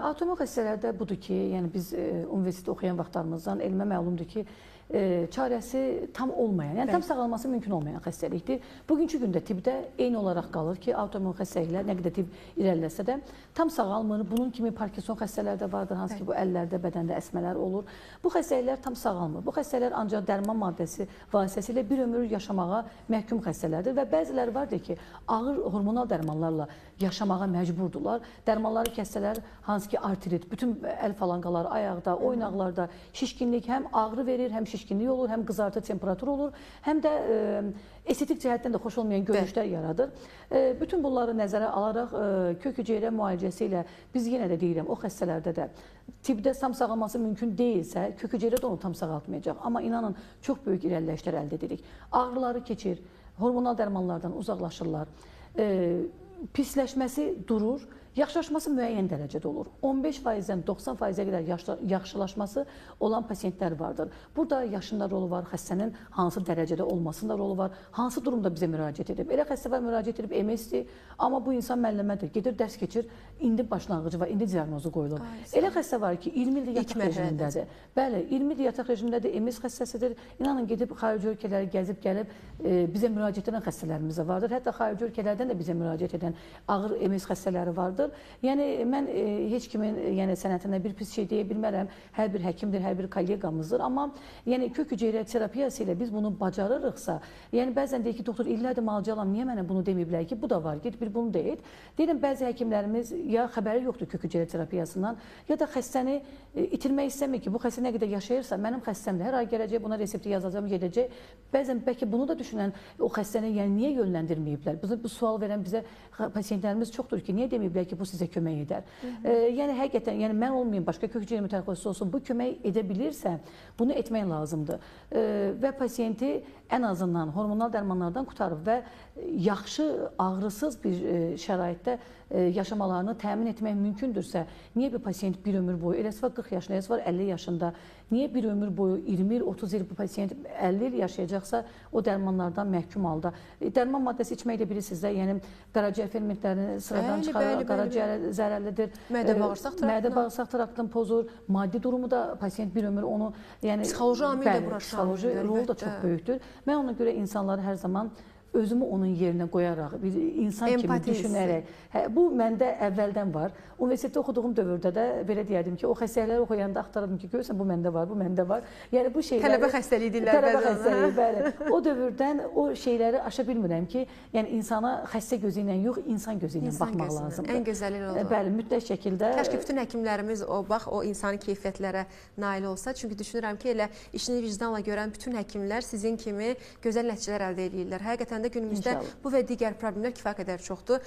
Autoimmun xəstələrdə budur ki, yəni biz universitetdə oxuyan vaxtlarımızdan elmə məlumdur ki, çarəsi tam olmayan, yəni tam sağalması mümkün olmayan xəstəlikdir. Bugünkü gündə tibbdə eyni olaraq qalır ki, autoimmun xəstəliklər nə qədər tibb irəliləsə də tam sağalmır. Bunun kimi Parkinson xəstələri də vardır, hansı ki bu əllərdə, bədəndə əsmələr olur. Bu xəstəliklər tam sağalmır. Bu xəstələr ancaq dərman maddəsi vasitəsilə bir ömür yaşamağa məhkum xəstələrdir və bəziləri vardır ki, ağır hormonal dərmanlarla yaşamağa məcburdurlar. Dərmanları kəssələr, hansı ki artrit, bütün əl falanqaları, ayaqda, oynaqlarda şişkinlik həm ağrı verir, həm şişkinlik olur, həm qızartı temperatur olur, həm də estetik cəhətdən də xoş olmayan görünüşlər yaradır. Bütün bunları nəzərə alaraq kök hüceyrə müalicəsi ilə biz yenə də deyirəm, o xəstələrdə də tibbdə tam sağalması mümkün deyilsə, kök hüceyrə də onu tam sağaltmayacaq. Amma inanın, çox böyük irəliləyişlər əldə edirik. Ağrıları keçir, hormonal dərmanlardan uzaqlaşırlar, pisləşməsi durur, yaxşılaşması müəyyən dərəcədə olur. 15%-dən 90%-ə qədər yaxşılaşması olan pasiyentlər vardır. Burada yaşında rolu var, xəstənin hansı dərəcədə olmasında rolu var, hansı durumda bizə müraciət edib. Elə xəstə var, müraciət edib MS-dir, amma bu insan müəllimədir, gedir, dərs keçir, indi başlanğıcı var, indi diaqnozu qoyulur. Elə xəstə var ki, 20 ildir yataq rejimindədir. Bəli, 20 ildir yataq rejimindədir, MS xəstəsidir. İnanın, gedib xarici ölkələri gəzib gəlib bizə müraciət edən xəstələrimiz də vardır. Hətta xarici ölkələrdən də bizə müraciət edən ağır MS xəstələri vardır. Yəni mən heç kimin sənətinə bir pis şey deyə bilmərəm. Hər bir həkimdir, hər bir kolleqamızdır. Amma yəni kök hüceyrə terapiyası ilə biz bunu bacarırıqsa, yəni bəzən deyir ki, doktor illərdir müalicə alam, niyə mənə bunu deməyiblər ki, bu da var, get bir bunu da et. Deyirəm, bəzi həkimlərimiz ya xəbəri yoxdur kök hüceyrə terapiyasından, ya da xəstəni itirmək istəmir ki, bu xəstə nə qədər yaşayırsa, mənim xəstəm də hər ay gələcək, buna resepti yazacağam, gedəcək. Bəzən bəlkə bunu da düşünən o xəstəni yəni niyə yönləndirməyiblər? Bu sual verən bizə pasiyentlərimiz çoxdur ki, niyə deməyiblər ki, bu sizə kömək edər. Yəni həqiqətən, yəni mən olmayım, başqa kök hüceyrə mütəxəssisi olsun, bu kömək edə bilirsə, bunu etmək lazımdır. Və pasiyenti ən azından hormonal dərmanlardan qurtarıb və yaxşı, ağrısız bir şəraitdə yaşamalarını təmin etmək mümkündürsə, niyə bir pasiyent bir ömür boyu, eləsi var 40 yaşında, eləsi var 50 yaşında, niyə bir ömür boyu 20 il, 30 il bu pasiyent 50 il yaşayacaqsa, o dərmanlardan məhkum halda. Dərman maddəsi içmək də bilirsiniz də, yəni qaraciyər fermentlərini sıradan çıxarır, qaraciyərə zərərlidir. Mədə-bağırsaq traktını pozur, maddi durumu da pasiyent bir ömür onu, yəni psixoloji amil də bura şamildir. Psixoloji rol da çox böyükdür. Mən ona görə insanları hər zaman özümü onun yerinə qoyaraq, bir insan kimi düşünərək. Bu məndə əvvəldən var. Universitetdə oxuduğum dövrdə də belə deyərdim ki, o xəstəlikləri oxuyanda axtarırdım ki, görürsən bu məndə var, bu məndə var. Yəni bu şeyləri... Tələbə xəstəliyi deyirlər bəzən. Tələbə xəstəliyi, bəli. O dövrdən o şeyləri aşa bilmirəm ki, yəni insana xəstə gözü ilə yox, insan gözü ilə baxmaq lazımdır. Ən gözəli odur. Bəli, mütləq şəkildə. Kaş ki, bütün həkimlərimiz o, bax, o insani keyfiyyətlərə nail olsa. Çünki düşünürəm ki, elə işini vicdanla görən bütün həkimlər sizin kimi gözəl nəticələr əldə edirlər. Həqiqətən də günümüzdə bu və digər problemlər kifayət qədər çoxdur.